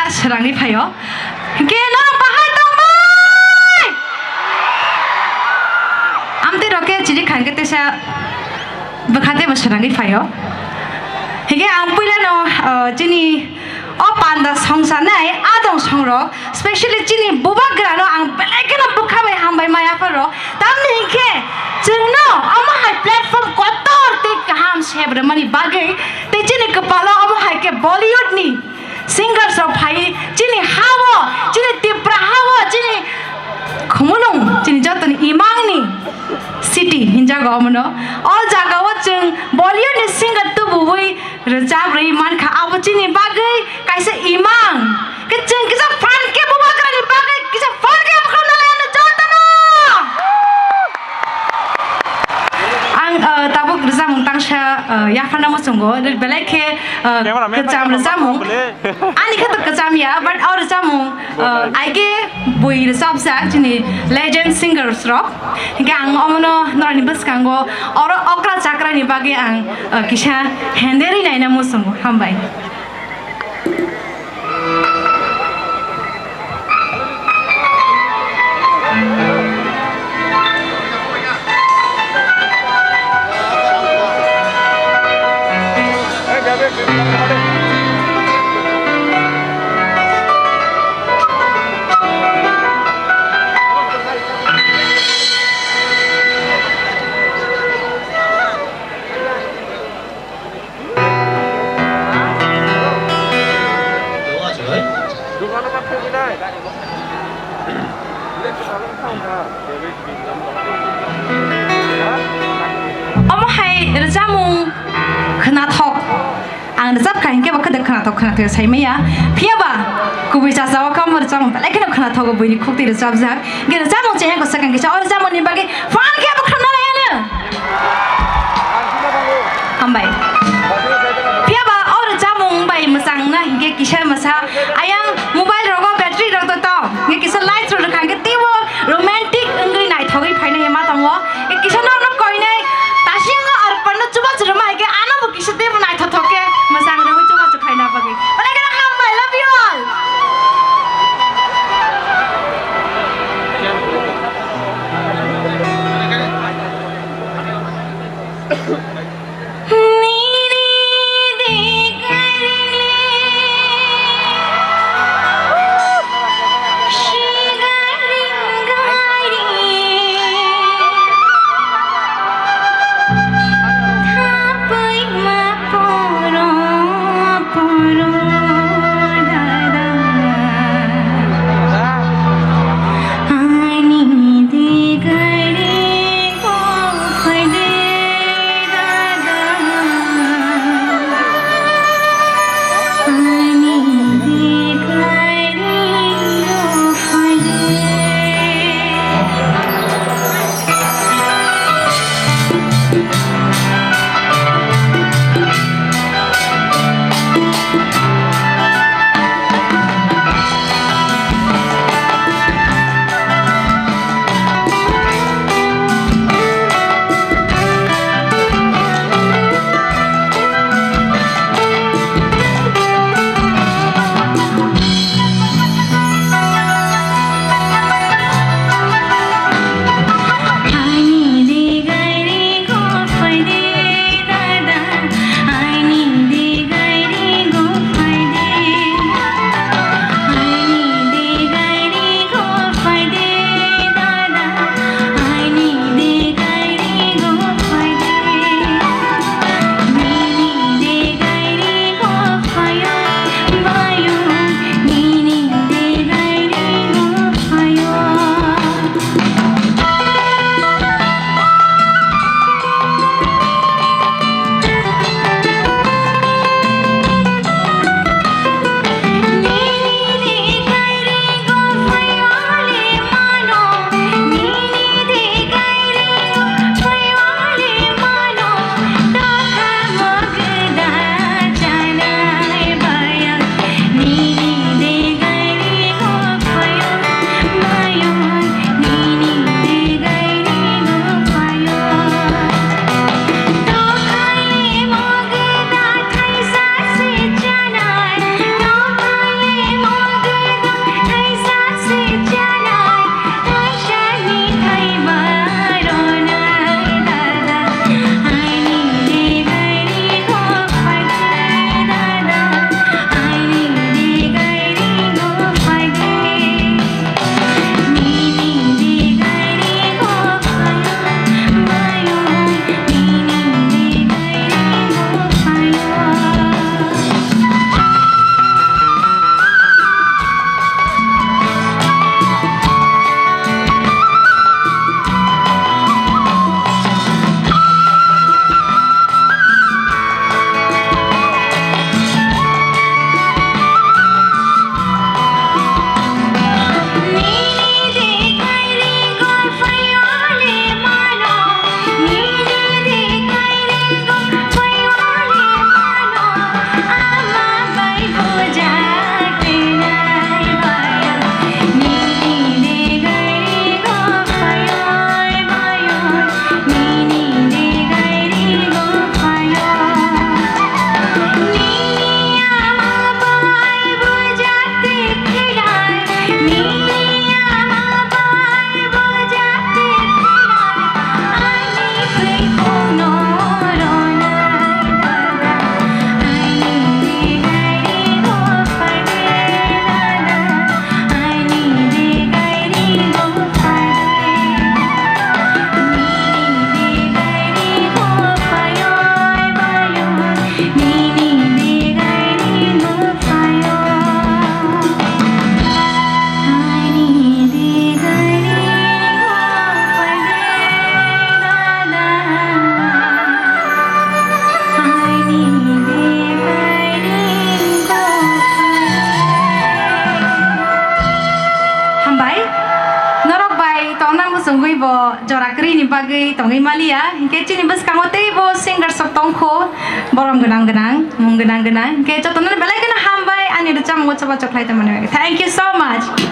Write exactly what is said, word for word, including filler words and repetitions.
Srangwi phaio. Hinkhe norok bahai tongbai? Amtwi rok khe chini khan khe teisa bwkha teibo srangwi phaio. Hinkhe ang puilano, uh, chini o panda songsanai adong songrok, specially chini bubagrano ang belai kheno bwkha bai hambai maya pharo. Tamni hinkhe chwngno omo hai platform kotor tei kaham sep rwmani bagwi tei chini kwpalo omo hai khe Bollywood ni singers rok phai chini ha-o, chini Tipra ha-o, chini Khumulwng, chini jotoni imangni city hinjago omono. O jagao chwng Bollywood ni singer tubuwi rwchap rwi mankha, abo chini bagwi kaisa imang. Khe chwng kisa phan khe bubagrani bagwi kisa phan khe bukhum nalai ano jotono. Ang, uh, tabuk rwchapmung tangsa, uh, yapharna muchungo, belai khe, uh, Cameraman kwcham bai rwchapmung. Ani khe to kwcham ya, but o rwchapmung, uh, I K bui rwchapjak chini legend singers rok. Hinkhe ang omono norokni bwskango oro okra chakrani bagwi ang, uh, kisa henderwi naina muchungo. Hambai. Omo hai rwchapmung khwnathok. Ang rwchapkha hinkhe bo khwdwk khwnathok khwnathok sai maya. Phiya ba kubui chachao khe omo rwchapmung belai kheno khwnathok buini khuk twi rwchapjak. Hinkhe rwchapmung chengya kwchak ang kisa o rwchapmungni bagwi phan khe bo khwna lai ano. Hambai. Phiya ba o rwchapmung bai mwchang na hinkhe kisa masa ayang mobile rogo battery rok to tong. Hinkhe kisa light rok rwkha hinkhe teibo romantic wngwi naithogwi phainai ma tongo. Hinkhe kisa norokno koinai tasingo arpanno chubachu rwma hinkhe ano bo kisa teibo naithothok khe mwchang rwui chubachu phaina bagwi. Belai kheno hambai, love you all. Tongwi bo jora kwrwini bagwi tongwi maliya. Hinkhe chini bwskango teibo singers rok tongkho, borom gwnang gwnang, mung gwnang gwnang. Hinkhe jotono belai kheno hambai ani rwchapmung choba chok khlai tongmani bagwi. Thank you so much.